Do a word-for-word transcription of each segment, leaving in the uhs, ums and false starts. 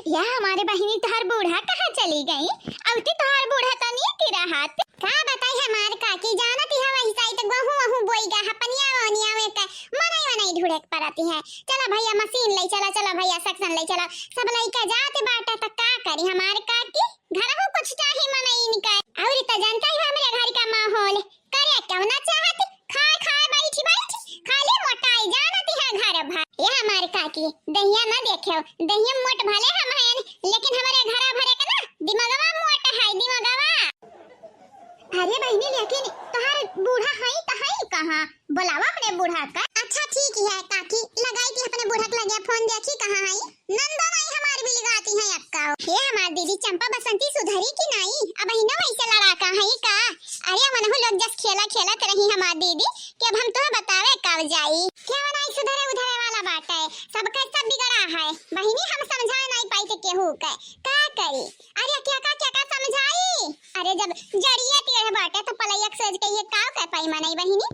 या हमारे बहिनी, तोहार बूढ़ा कहाँ चली गई? अउती तोहार बूढ़ा तो नीक रहत। का बताई हमार काकी, जानत ही हवा, हिसाई तो गहूँ वहूँ बोई गा है, पनिया वनिया में का मनई वनई ढूंढे के परत है। चला भैया मशीन ले चला, चला भैया सेक्शन ले चला, सब लइका जात बाटा, त का करी हमार काकी, घरहू कुछ चाही मनई इनका। अउर त जानता ही हमरे घर का माहौल, करे केहू ना चाहत, खाए खाए बैठी बैठी खाली मोटाई जानत है घर भर। ये हमार काकी, दहिया ना देखेउ, दहिया मोट भले हम हयन, लेकिन हमरे घरा भरे के ना दिमगवा मोट है, दिमगवा। अरे बहिनी, लेकिन तोहार बूढ़ा हई त हई कहाँ? बोलावा अपने बूढ़ा का। अच्छा ठीक है काकी, लगाई थी अपने बूढ़ा के लगे फोन, देखी कहाँ हई। नंदो माई हमार बिलगाती है अक्का। हे हमार दीदी चंपा बसंती, सुधरी कि नाई? अबहिनो वैसे लड़ाका हई का? अरे मनहु लोग जस खेला खेलत रही हमार दीदी, कि अब हम तोह बतावे कब जाई। केहू नाई सुधरे उधरे वाला बाटे, सबके सब बिगड़ा है। बहिनी हम समझा नाई पाई थे केहू के, का करी? अरे क्या का, क्या का समझाई? अरे जब जड़िया टेढ़ बाटे तो पलैया के सोझ के ये काव कह पाई मनई बहिनी?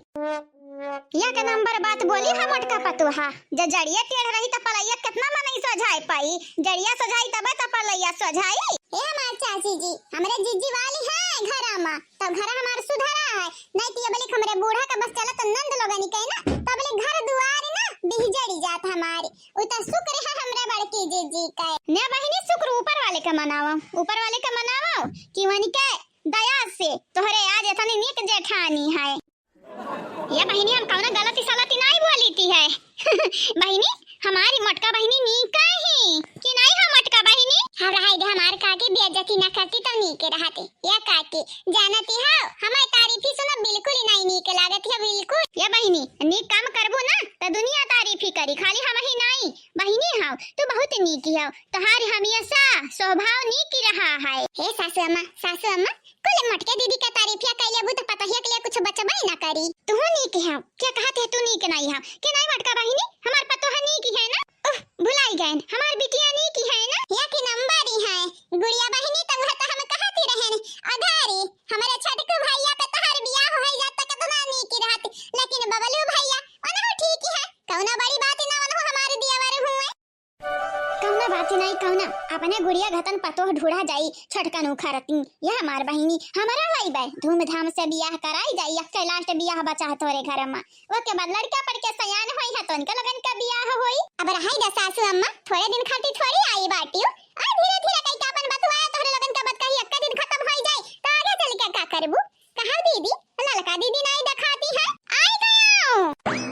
एक नंबर बात बोली है मोटका पतोहा। जब जड़िया टेढ़ रही त पलैया कितना मनई सोझाई पाई, जड़िया सोझाई तबे त पलैया सोझाई। ए हमार चाची जी, हमरे जीजी वाली है घरा मा, तब घर हमार सुधरा है, नहीं तो ये बलिक हमरे बूढ़ा का बस चलत नंद लोगनी के ना, तब ले घर दुआर ना बिहजड़ी जात हमारी। उ त शुक्र है हमरे बड़की जीजी का। ने बहिनी, शुक्र ऊपर वाले का मनावा, ऊपर वाले का मनावा कि वनी के दया से तोहरे आज इतनी नीक जेठानी है। ये बहिनी, हम कौनो गलती सलती नाई बोली थी है। बहिनी, हमारी मोटका बहिनी नीक ही कि नाई है मोटका बहिनी? हम रहाई दे, हमार काकी बेइज्जती ना करती तो नीक रहती। ये काकी, जानती हो, हमारी तारीफ ही सुनो, बिल्कुल ही नाई नीक लागत है, बिल्कुल। ये बहिनी, नीक काम करबू ना तो दुनिया तारीफ ही करी, खाली हम ही नाई। बहिनी हाव, तू बहुत नीक हो, तोहार हमेशा स्वभाव नीक रहा है। हे सासू अम्मा, सासू अम्मा, कुल मोटके दीदी के तारीफिया कइले बू त पतोहिया के लिए कुछ बचबे ना करी। तू नीक है, क्या कहत है तू नीक नहीं है? के नहीं मोटका बहिनी, हमार पतोह नीक है ना? उह, भुलाई गए, हमार बिटिया नीक है ना? एक नंबर ही है, गुड़िया बहिनी, तब वह तो हम कहती रहन, अगारी, हमारे छोटकू भैया पे तोहार बियाह हो जाता कितना नीक रहत, लेकिन बबलू भैया, उन्हों ठीक ही है, कौनो बड़ी बात ना, उन्हों हमारे दियावर हुए। कौना बात नहीं, कौना, अपने गुड़िया घतन पतोह ढूढ़ा जाई, छोटकन उखरती। यह हमार बहिनी, हमारा वही बे, धूमधाम से बियाह कराई जाई, अक्के लास्ट बियाह बचा है तोरे घर मा। ओके बाद लड़का पढ़ के सयान होई है तो उनका लगन का बियाह होई। अब रहाई दा सासू अम्मा, थोड़े दिन खातिर थोड़ी आई बाटियो, आ धीरे धीरे कई का अपन बतुआए तोहरे लगन का बात कही अक्का दिन खत्म होई जाई, तो आगे चल के का करबू? कहा दीदी, ललका दीदी नहीं दिखाती है, आई गयो।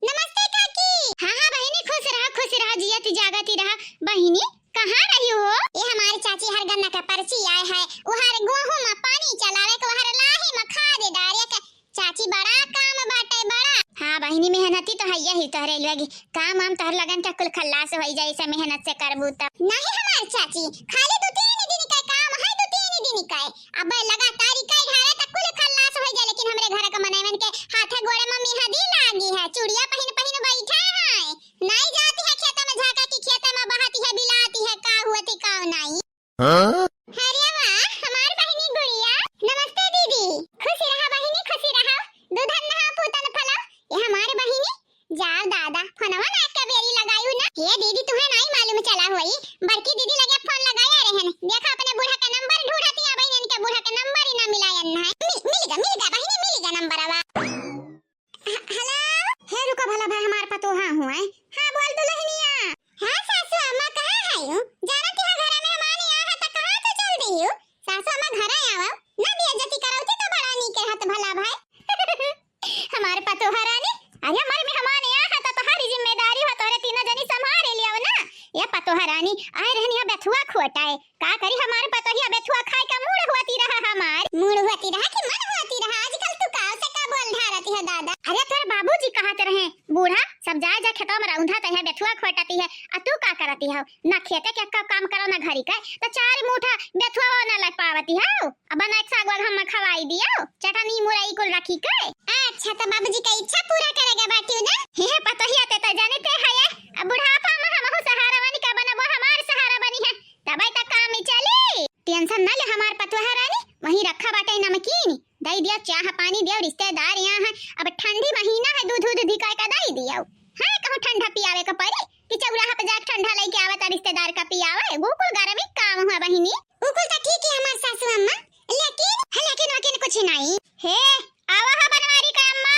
नमस्ते काकी। हाँ, हाँ बहिनी, खुश रहा, खुश रहा, जियत जागत ही रहा। बहिनी, कहाँ रही हो? ये हमारे चाची हर गन्ना का पर्ची आए है, वो हर गोहूं में पानी चलावे के, वो हर लाही में खाद डारे के। चाची बड़ा काम बाटे, बड़ा। हाँ बहिनी, मेहनती तो है यही तोहरे लोग, काम वाम तोहर लगन के कुल खल्लास होई जाए, ऐसे मेहनत से करबू तब। नहीं हमार चाची, खाली दो तीन दिन का काम है, दो तीन दिन का। अब लगातार कई घरे तक कुल खल्लास हो जाए, लेकिन हमरे घर के मनैवन के हाथे गोड़े में मेहंदी लागी है, चूड़िया पहिन पहिन बैठे हैं, नहीं जाती है खेत में झांका की खेत में बहाती है, बिलाती है, का हुआ थी का नहीं। हाँ? अरे वाह, हमार बहिनी गुड़िया, नमस्ते दीदी। खुशी रहा बहिनी, खुशी रहा, दुधन नहा पूतन फला, ये हमार बहिनी। जाओ दादा, फोनवा ना के बेरी लगायू ना। ये दीदी, तुम्हें नहीं मालूम चला होई, बड़की दीदी लगे फोन लगाया रहन। देखा, अपने बूढ़ा का नंबर ढूंढती है, बहन इनके बूढ़ा का नंबर ही ना मिलायन है। मि-, मिल गा, मिल गा बहिनी, मिल गा नंबरवा। ह-, हेलो। हे रुको भला भाई, हमार पतोहा हुआ है। हाँ, बोल दुल्हनिया। हाँ सासू अम्मा, कहाँ है यू? जाना कि हाँ, घर में मेहमान यहाँ है, तो कहाँ तो चल दी यू? सासू अम्मा, घर आवा ना, बेइज्जती करौती तो बड़ा नीक रहत भला भाई। हमार पतोह रानी, अरे हमार मेहमान यहाँ है तो तोहारी जिम्मेदारी हो, तोरे तीनों जनी संभारे लियो ना। ये पतोह रानी, आए रहनी है बेथुआ खोटाए, का करी हमार पतोहिया बेथुआ खाए का मूड़ होती रहा हमार। मूड़ होती रहा कि मन होती रहा, आजकल तू का से का बोल ढारती है दादा। अरे तोरे बाबूजी कहत रहे, बूढ़ा सब जाए जा खेतवा में रौंधा तहिया बेथुआ खोटती है, आ तू का करती हो? ना खेते के का काम करो ना घरी का, तो चार मुठा बेथुआ ना लग पावती हो। अब बनाए के साग वाग हम खवाई दियो, चटनी मुरई कुल रखी के। अच्छा, तो बाबूजी का इच्छा पूरा करेगा बाटियो ना? हे पतोहिया ते तो जानते है, अब बुढ़ापा में हमहू सहारा बनी का बनबो, हमार सहारा बनी है, तबे तक काम ही चली। टेंशन ना ले हमार पतोह रानी, वहीं रखा बाटे नमकीन, दई दियो, चाह पानी दियो, रिश्तेदार यहाँ है, अब ठंडी महीना है, दूध दूध धिकाए का दई दियो। हाँ, कहूँ ठंडा पियावे का पड़ी, चौराहा पे जाके ठंडा लेके आवा, त रिश्तेदार का पियावा। उ कुल गरमी काम हुआ बहिनी। उ कुल त ठीक है हमार सासू अम्मा, लेकिन, लेकिन वकिन कुछ नहीं। हे, आवा हा बनवारी का अम्मा।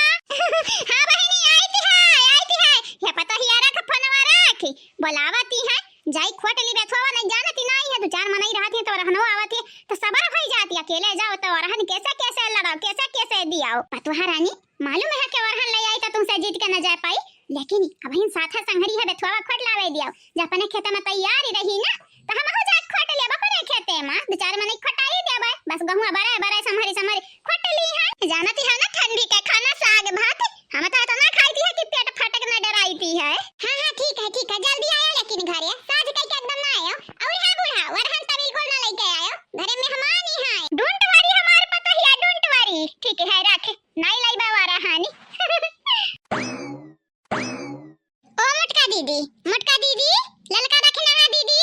हाँ बहिनी, आइत है, आइत है। ये पता ही आ रहा फोनवा रखी, बोलावती है। जाई खोट ली बेथुआ, नहीं जानती नहीं है, दो चार मनई रहती है तो रहनो आवती है, तो सबर हो जाती है। अकेले जाओ तो रहन कैसे कैसे लड़ाओ, कैसे कैसे दियाओ। पतोहा रानी, मालूम है कि वरहन ले आई तो तुमसे जीत के न जा पाई, लेकिन अबहिन साथा संघरी है, बेथुआ खोट लावे दियाओ। जब अपने खेते में तैयारी रही ना, तो हम हो जा खोट लिया अपने खेते में, दो चार मनई खोटाई दिया बस, गहुआ बरे बरे संभरी संभरी खोट ली है। जानती है ना, ठंडी के खाना साग भात, हम तो इतना खाई थी है कि पेट फटक न डराई थी है। हाँ, हाँ, ठीक है, ठीक है, जल्दी आया लेकिन घरे, साझ कई के एकदम ना आयो। और हाँ बूढ़ा, वरहन तो बिल्कुल ना लेके आयो, घरे मेहमान ही है। Don't worry हमार पतोहिया, don't worry। ठीक है, रख। नाई लाई बाबा रहानी। ओ मोटका दीदी, मोटका दीदी, ललका दखिना हा दीदी।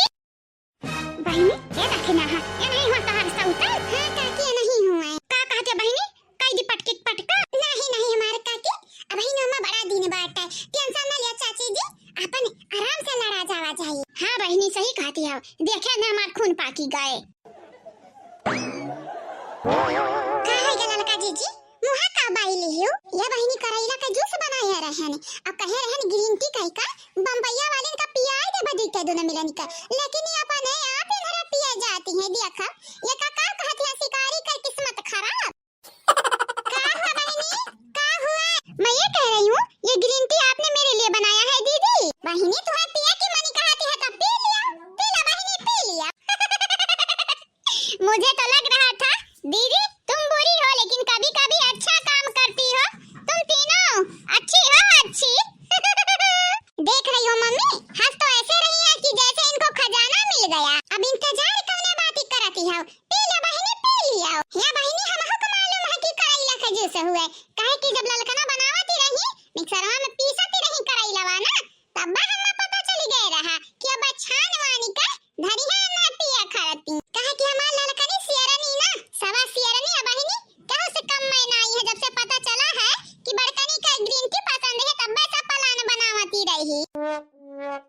बहिनी, ये दखिना हा, ये नहीं हुआ तहार सौतन? हाँ काकी, ये नहीं हुआ है। का कहते बहिनी? कई दी पटके पटका? नहीं, नहीं हमार काकी, अबहिन हमार बड़ा दिन बाटे। Tension ना लिया चाची जी, अपन आराम से लड़ा जावा जाई। हाँ बहिनी, सही कहती हो, देखे ने हमार खून पाकी गए। का है गे ललका जीजी? मुहा का बाई लिहियो? या बहिनी करैला का juice बनाए रहन। अब कहे रहन green tea कह का बम्बैया वाले का पियाए दे बदी के दोनों मिलन का। लेकिन ये अपने आप ही घर पिए जाती है। देखा, ये का, का कहती है, शिकारी का किस्मत खराब। का हुआ बहिनी? का हुआ? मैं ये कह रही हूँ, ये green tea आपने मेरे लिए बनाया है दीदी। बहिनी, तुम्हें पिए की मनी कहती है तो पी लिया, पी लो बहिनी, पी लिया। मुझे तो लग रहा था दीदी तुम बुरी हो, लेकिन कभी-कभी अच्छा काम करती हो। तुम तीनों अच्छी हो, अच्छी। देख रही हो मम्मी, हंस तो ऐसे रही है कि जैसे इनको खजाना मिल गया। अब इंतजार कौने बात की करती हो? पी लो बहिनी, पी लियो। या बहिनी, हमहू के मालूम है कि करैला का juice हुए, काहे कि जब ललकना बनावती रही, मिक्सरवा में पीसती रही करैलवा ना, तब हमें पता चली गए रहा कि अब छान वानी का धरी है ना पिया खरती। काहे कि हमार ललकनी सियरनी ना, सवा सियरनी है बहिनी, केहू से कम में ना आई है। जब से पता चला है कि बड़कनी का green tea पसंद है, तब से plan बनावती रही।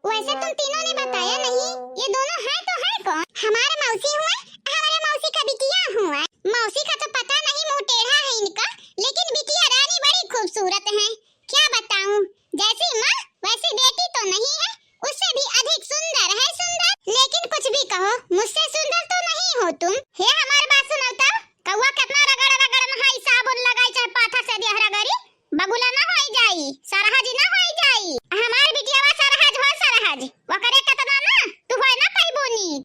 वैसे तुम तीनों ने बताया नहीं, ये दोनों हैं तो हैं कौन? हमारे मौसी हुए, हमारे मौसी का बिटिया हुआ। मौसी का तो पता नहीं, मुंह टेढ़ा है इनका, लेकिन बिटिया रानी बड़ी खूबसूरत है। क्या बताऊं, जैसी माँ वैसी बेटी तो नहीं है, उससे भी अधिक सुंदर है सुंदर। लेकिन कुछ भी कहो, मुझसे सुंदर तो नहीं हो तुम। हे हमार बात सुनल तब, कौआ कितना रगड़ रगड़ में हाई साबुन लगाई चाहे पाथा से दिया रगड़ी, बगुला ना होई जाई, सरहज ना होई जाई। हमार बिटियावा सरहज हो सरहज, ओकरे कतना ना तू होए ना पइबू नीक।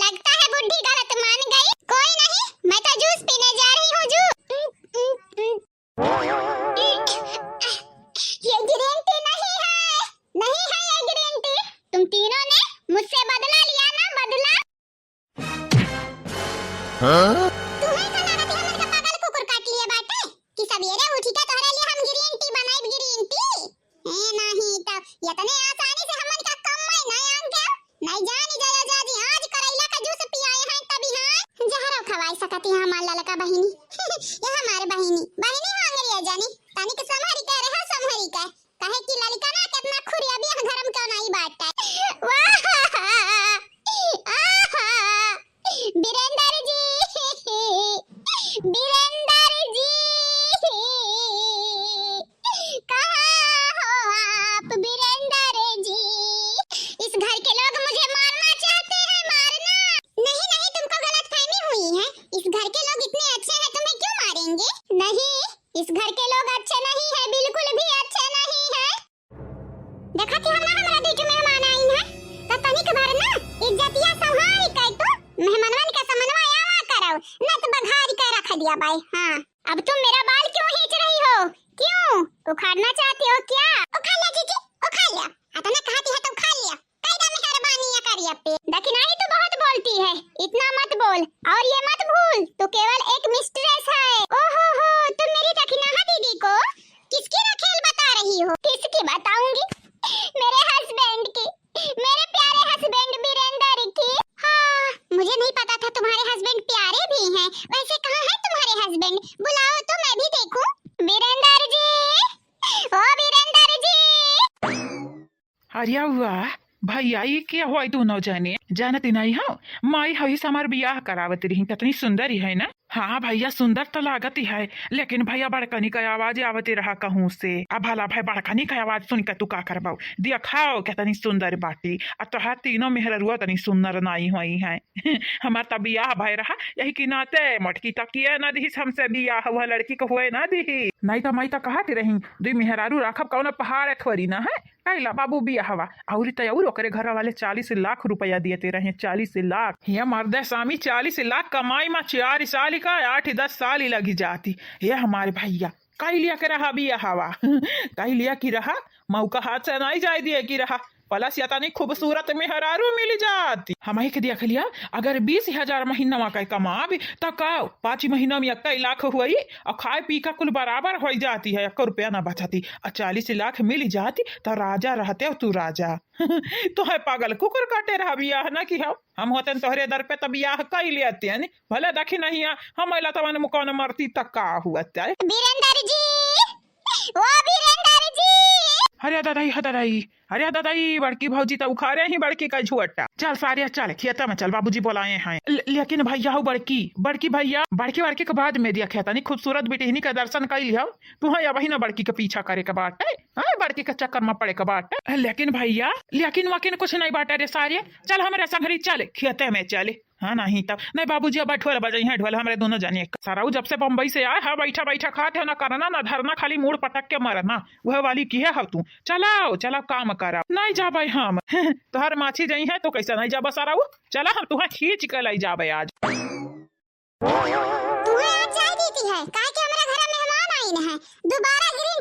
लगता है बुढ़ी गलत मान गई। कोई नहीं, मैं तो juice पीने जा रही हूँ, juice। ये green tea नहीं है, नहीं है ये green tea। तुम तीनों ने मुझसे बदला लिया ना, बदला। हाँ? तुम्हें का लागत है हमन का पागल कुकुर काट लिए बाटे कि सवेरे उठी के तोहरे लिए हम green tea बनाइब, green tea? ए, नहीं तो इतने आसानी से हमन का कम में नहीं आन के। नहीं जानी जया जाजी आज करैला का juice पियाए हैं तभी हाँ जहरो खवाई सकती है हमार ललका बहिनी। ये हमारे बहिनी, बहिनी हो अंग्रेजनी, तनिक संभरी के रहो, संभरी के। काहे कि लड़का ना कितना खुरिया भी घर में क्यों नहीं बाटे। वाह! आहा! बीरेंद्र जी, बीरेंद्र जी, कहाँ हो आप बीरेंद्र जी? इस घर के लोग मुझे मारना चाहते हैं, मारना। नहीं, नहीं, तुमको गलतफहमी हुई है। इस घर के लोग इतने अच्छे हैं, तुम्हें क्यों मारेंगे? नहीं, इस घर के लोग अच्छे नहीं हैं, बिल्कुल भी अच्छे नहीं हैं। देखा थी हम ना, हमरा बीच मेहमान आइन है, तो तनिक भर ना इज्जतिया संभाल के तू मेहमानवन के समनवा आवा करो, न तो बघार के रख दिया बाई। हाँ, अब तुम मेरा बाल क्यों खींच रही हो? क्यों, उखाड़ना चाहती हो क्या? उखाड़ लिया जीजी, उखाड़ लिया। इतना कहती है तो उखाड़ लिया। कायदा मेहरबानी या करिया पे। दखिनाही तो बहुत बोलती है, इतना मत बोल और ये मत भूल, तू केवल एक mistress है। ओहो हो, तुम मेरी दखिनाहा दीदी को किसकी रखेल बता रही हो? किसकी बताऊंगी? मेरे husband की, मेरे प्यारे husband बीरेंद्र की। हाँ, मुझे नहीं पता था तुम्हारे husband प्यारे भी हैं। वैसे कहाँ है तुम्हारे husband? बुलाओ तो मैं भी देखूं। बीरेंद्र जी, ओ बीरेंद्र जी। अरे वाह भैया, ई के होई दुनो जने? जानती नहीं हो, माई हई से हमार बियाह करावत रही, कितनी सुंदर ही है ना? हाँ भैया, सुंदर तो लागत ही है, लेकिन भैया बड़कनी का आवाज आवत रहा कहूँ से। अब भला भाई बड़कनी का आवाज सुन के तू का करबो? दिया खाओ कितनी सुंदर बाटी, आ तोहार तीनों मेहररुआ तनी सुंदर नाई होई है। हमार त बियाह भय रहा, यही के नाते मोटकी तकिए ना दिहिस हमसे बियाह, वह लड़की को होए ना दिही। नहीं त माई त कहत रही, दुई मेहरारू राखब कौनो पहाड़ थोड़ी ना है। कैला बाबू बियाहवा, अउरी त अउर ओकरे घर वाले चालीस लाख रुपया दिए ते रहे, चालीस लाख। हे मर्दे स्वामी, चालीस लाख कमाई मा चार साल का आठ दस साल ही लगी जाती। हे हमारे भैया, कई लिया के रहा बियाहवा, कई लिया की रहा, मौका हाथ से नहीं जाए दिए की रहा। प्लस या तनी खूबसूरत मेहरारू मिल जाती। हम ही के देख लिया, अगर बीस हजार महीनवा का कमाब, त का पाँच महीना में इक्कीस लाख हुई, और खाए पी का कुल बराबर हो जाती है, एक रुपया ना बचती। और चालीस लाख मिल जाती, त राजा रहते हो तू राजा। तो है पागल कुकुर काटे रहा बियाह ना कि हम, हम होते तोहरे दर पे त बियाह कई लेते हैं, भले देखी नहीं है, हम अइला तवन मुकौन मरती त का हुआ ते। बीरेंद्र जी, ओ बीरेंद्र जी। अरे दादा, ई, दादा, ई, अरे दादा, ई बड़की भौजी त उखाड़े ही बड़की का झोटा। चल सारे, चल खेता में चल, बाबूजी बोलाए हैं। ल-, लेकिन भैया हो बड़की, बड़की भैया, बड़की, बड़की के बाद में दिया खेता नहीं, खूबसूरत बिटिहनी का दर्शन कर लिया। तू है अबही ना बड़की के पीछा करे के बाटे, हाँ, बड़की के चक्कर में पड़े के बाटे। लेकिन भैया, लेकिन वकिन कुछ नहीं बाटे रे सारे, चल हमरे संगरी चल, खेते में चल। हाँ, नहीं तब नहीं बाबूजी, अब ढोल बजाई है, ढोल हमरे दोनों जने के। सरऊ जब से बम्बई से आए है, बैठा बैठा खाते हो, ना करना ना धरना, खाली मूड़ पटक के मरना, वह वाली की है तू। चलाओ चलाओ, काम कराओ, नहीं जाबे हम। तोहर माछी जई है तो कैसे नहीं जाबे सरऊ? चला हम तुहा खींच के लाई जाबे आज। तुहा आज जाए देती है, काहे कि हमरा घर मेहमान आइन है, दोबारा ग्रीन